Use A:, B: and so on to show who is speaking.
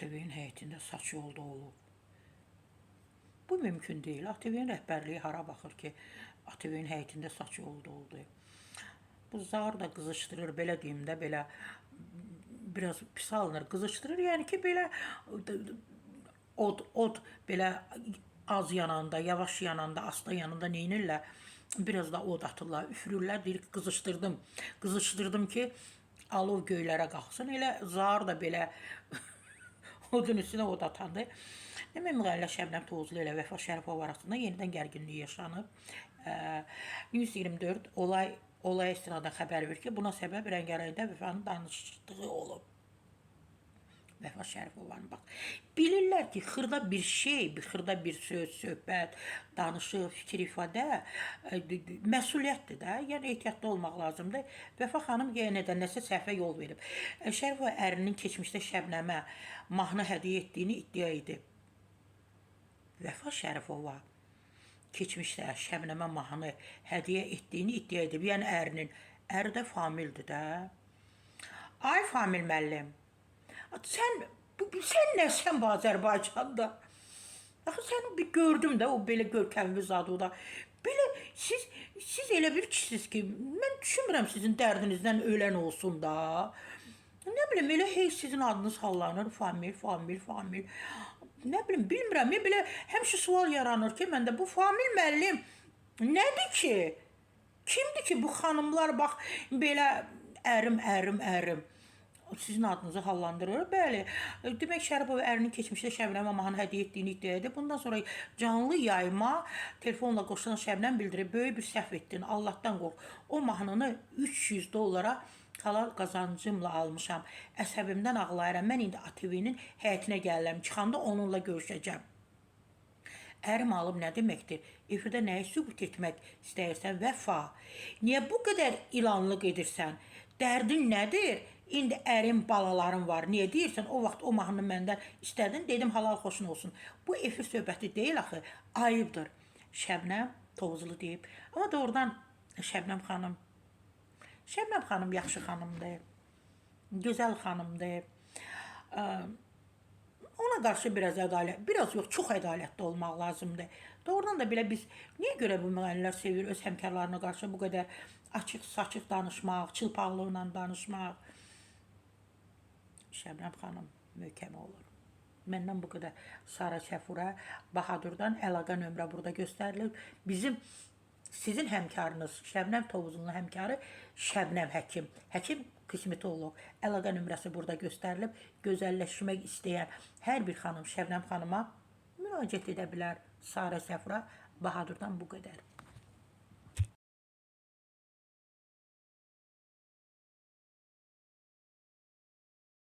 A: ATV-nin həyətində saç yolda olub. Bu mümkün deyil. ATV-nin rəhbərliyi hara baxır ki, ATV-nin həyətində saç yolda oldu. Bu zar da qızışdırır, belə deyim də, belə biraz pis alınır, qızışdırır. Yəni ki, belə od belə az yananda, yavaş yananda, asta yananda neynirlər? Biraz da od atırlar, üfürürlər, deyir ki, qızışdırdım. Qızışdırdım ki, alov göylərə qalxsın. Elə zar da belə odun üstünə od atandı. Demək, müğənnilər Şəbnəm Tovuzlu ilə Vəfa Şərifova arasında yenidən gərginlik yaşanıb. News 24 olaya istinadən xəbər verir ki, buna səbəb rəngarəngdə Vəfanın danışdığı olub. Vəfa Şərifovanın bax. Bilirlər ki, xırda bir şey, bir xırda bir söz, söhbət, danışıq, fikir ifadə məsuliyyətdir də. Yəni ehtiyatlı olmaq lazımdır. Vəfa xanım yenə də nəsə səhvə yol verib. Şərifova ərinin keçmişdə Şəbnəmə mahnı hədiyyə etdiyini iddia edib. Vəfa Şərifova keçmişdə Şəbnəmə mahnı hədiyyə etdiyini iddia edib. Yəni ərinin. Əri də Famildir də. Ay Famil müəllim. Sən nəsən bu Azərbaycanda? Axı səni bir gördüm də o belə görkəmli zadı o da. Belə siz elə bir kişisiz ki, mən düşünmürəm sizin dərdinizdən ölən olsun da. Nə bilim elə hey sizin adınız hallanır, Famil, Famil, Famil. Nə bilim bilmirəm, belə həmişə sual yaranır ki, məndə bu Famil müəllim nədir ki? Kimdir ki bu xanımlar bax belə ərim, ərim, ərim. Sizin adınızı hallandırır. Bəli. Demək Şərifova ərinin keçmişdə Şəbnəmə mahnı hədiyyə etdiyini iddia edib. Bundan sonra canlı yayma telefonla qoşulan Şəbnəm bildirib, böyük bir səhv etdin. Allahdan qorx. O mahnını 300 dollara halal qazancımla almışam. Əsəbimdən ağlayıram. Mən indi ATV-nin həyətinə gəlirəm. Çıxanda onunla görüşəcəm. Ərim alıb nə deməkdir? Efirdə nəyi sübut etmək istəyirsən Vəfa? Niyə bu qədər ilanlıq edirsən? Dərdin nədir? İndi ərim, balalarım var. Niyə deyirsən? O vaxt o mahnını məndən istədin, dedim halal xoşun olsun. Bu efir söhbəti deyil axı, ayıbdır. Şəbnəm Tovuzlu deyib. Amma doğrudan Şəbnəm xanım, Şəbnəm xanım yaxşı xanımdır. Gözəl xanımdır. Ona qarşı biraz ədalət, biraz yox, çox ədalətli olmaq lazımdır. Doğrudan da belə biz niyə görə bu müğənnilər sevir öz həmkarlarına qarşı bu qədər açıq-saçıq danışmaq, çılpaqlıqla danışmaq? Şəbnəm xanım möhkəm olur. Məndən bu qədər. Sara Səfurə Bahadurdan əlaqə nömrə burada göstərilir. Bizim sizin həmkarınız Şəbnəm Tovuzlunun həmkarı Şəbnəm həkim. Həkim kosmetoloq. Əlaqə nömrəsi burada göstərilib. Gözəlləşmək istəyən hər bir xanım Şəbnəm xanıma müraciət edə bilər. Sara Səfurə Bahadurdan bu qədər.